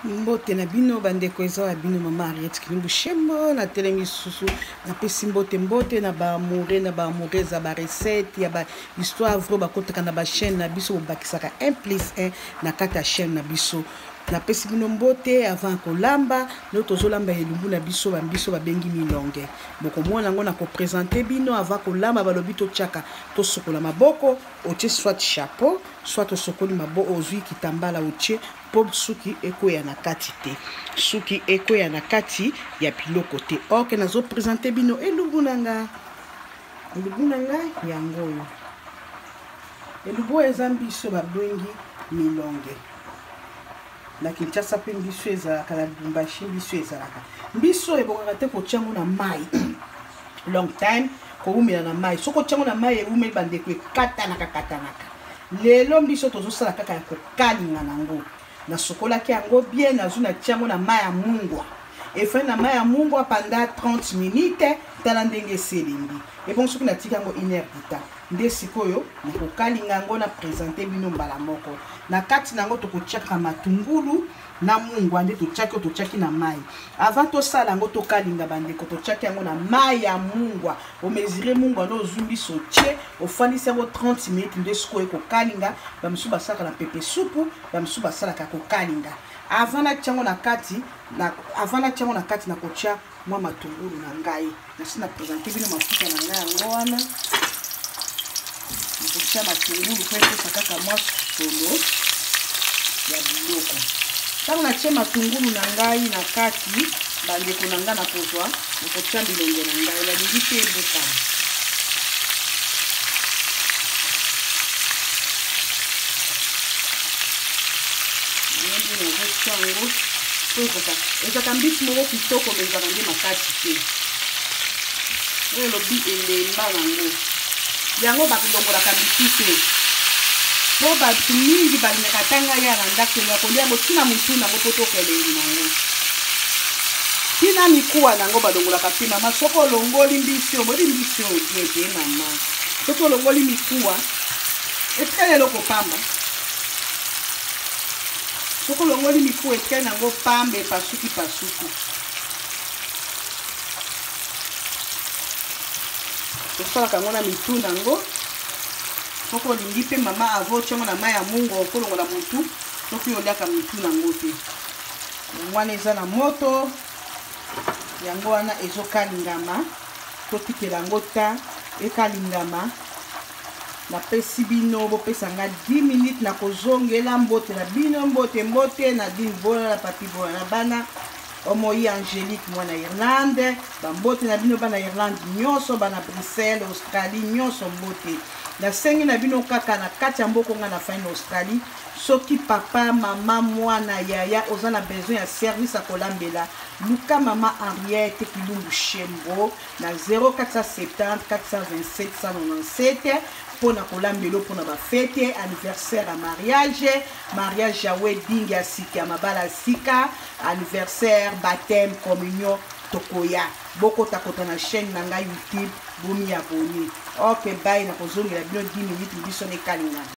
Mbote na bino bandeko, eza ya bino mama Henriette Kilumbu Shembo. Natelemi lisusu, napesi mbote mbote na baamoureux na baamoureuse ya barecette ya bahistoire vrai. Bakotaka na bachaîne na biso, bobakisaka 1 plus 1 na kati ya chaîne na biso. Napesi bino mbote. Avant ya kolamba, no tozolamba elumbu na biso, bambiso babengi milonge. Bokomona yango na koprésenter bino. Avant kolamba, balobi totiaka, tosukola maboko. Otie soit chapeau, soit osokoli maboko, ozwi kitambala, otie mpo suki ekweya na kati te, suki ekweya na kati ya biloko te. Ok, nazoprésenter bino elubu na nga. Elubu na nga yango oyo. Elubu oyo eza mbiso babengi milonge. Na Kinshasa mpe mbiso ezalaka, na Lubumbashi mbiso ezalaka. Mbiso oyo ebongaka te kotia yango na mai long time, kowumela na mai. Soki otia yango na mai, ewumeli, bandeko, ekatanaka katanaka. Lelo mbiso tozosala kaka ya kokalinga nango. Nasukolaki yango bien, nazwi, natia yango na mai ya mungwa, efandi na mai ya mungwa pendant 30 minutes. Tala ndenge esi elembi. Ebongo soki natika yango une heure du temps, nde sikoyo nakokalinga yango na présenter bino mbala moko. Na kati na yango tokotiaka matungulu na mungwa nde totiaki, oyo totiaki na mai avant tosala yango, tokalinga. Bandeko, totiaki yango na mai ya mungwa. Omesurer mungwa nde ozwi mbiso, otie, ofandisi yango 30 minutes, nde sikoyo ekokalinga. Bamisusu basalaka na pepe supu, bamisusu basalaka kokalinga. Avant natia yango na kati, avant natia yango na kati, nakotia mwa matungulu na ngai. Nasi na présenter bino mafuta na ngai yango wana. Nakotia matungulu mpo epesa kaka mwa solo ya biloko. Ntango natie matungulu na ngai na kati, bandeko na ngai, nakozwa, nakotia bilonge na ngai. Nalingi te ebukana. Nazotia yango po ezalaka mbisi moko kitoko, me ezalaka nde makasi te. Oyo elobi elemba nango, yango balongolaka mitu te, mpo bato mingi balingaka. Ata ngai ya na ndako ya kolia yango, ntina motu nango mpo toka elengi nango, ntina mikuwa nango balongolaka te. Mama, soki olongoli mbisi oyo, boyebi mbisi oyo bien te. Mama, soki olongoli mikuwa, etikali eloko pamba. Soki olongoli mikuwa, etikali nango pamba, epasuki pasuki. Tosalaka yango na mitu nango. Soki olingi mpe, mama, avant otiango na mai ya mungo, okolongola motu soki oliaka mitu nango te. Yango wana eza na moto, yango wana ezokalingama. Totikela yango ta ekalingama. Napesi bino, bopesa nga 10 minutes na kozongela. Mbote na bino, mbote mbote Nadine Bola na Papi Bola na bana Omoi Angélique, mwana Irlande. Bambote na bino bana Irlande nyonso, bana Bruxelles, Australie nyonso, mbote. Nasengi na bino kaka na kati ya mboka nga na fai na Australie, soki papa, mama, mwana, yaya oza na besoin ya service ya kolambela, luka mama Henriette Kilumbu Shembo na 0470 427 197 mpo na kolambela, mpona bafête, anniversaire ya mariage, mariage ya wedding ya sika, ya mabala ya sika, anniversaire, baptême, communion. Tokoya, bokotakota na chaîne na ngai YouTube, bomi abonner. Ok, bye, nakozongela bino 10 minutes. Biso nekalingana.